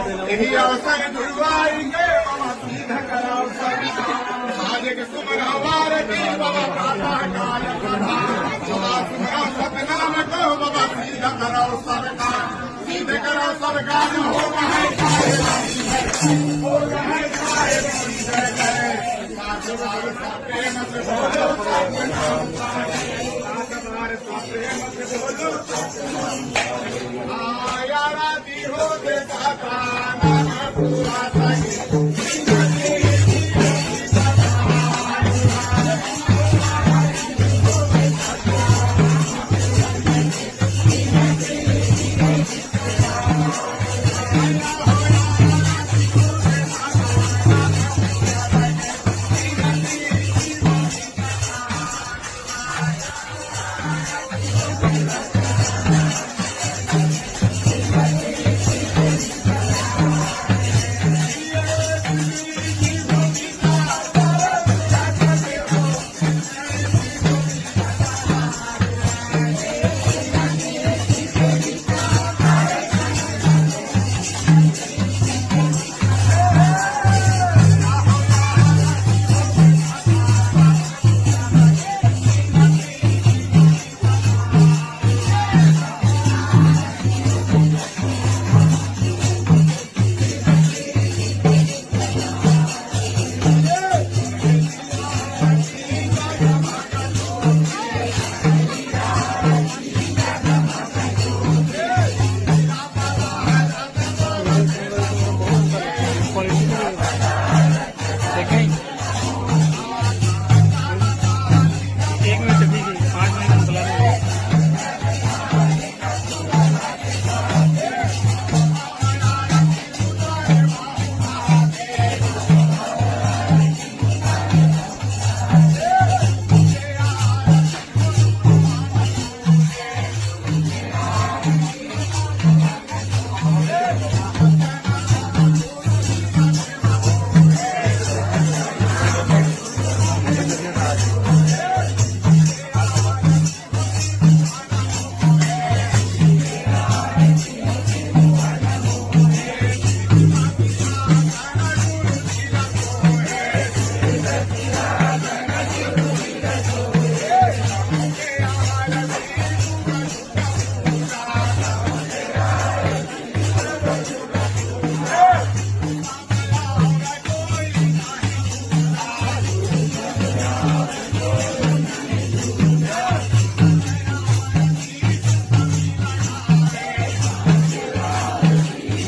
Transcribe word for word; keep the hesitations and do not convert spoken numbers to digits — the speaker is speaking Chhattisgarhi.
यही अवसर जुड़वाई के बाबा सीधा कराओ सब। आज के सुमन हमारे के बाबा प्रातः काल पधार। बाबा सुमरा सतनाम को बाबा सीधा कराओ सब काम। सीधे कराओ सब काम। हो रहा है, हो रहा है। प्रेम से बोलो सतनाम।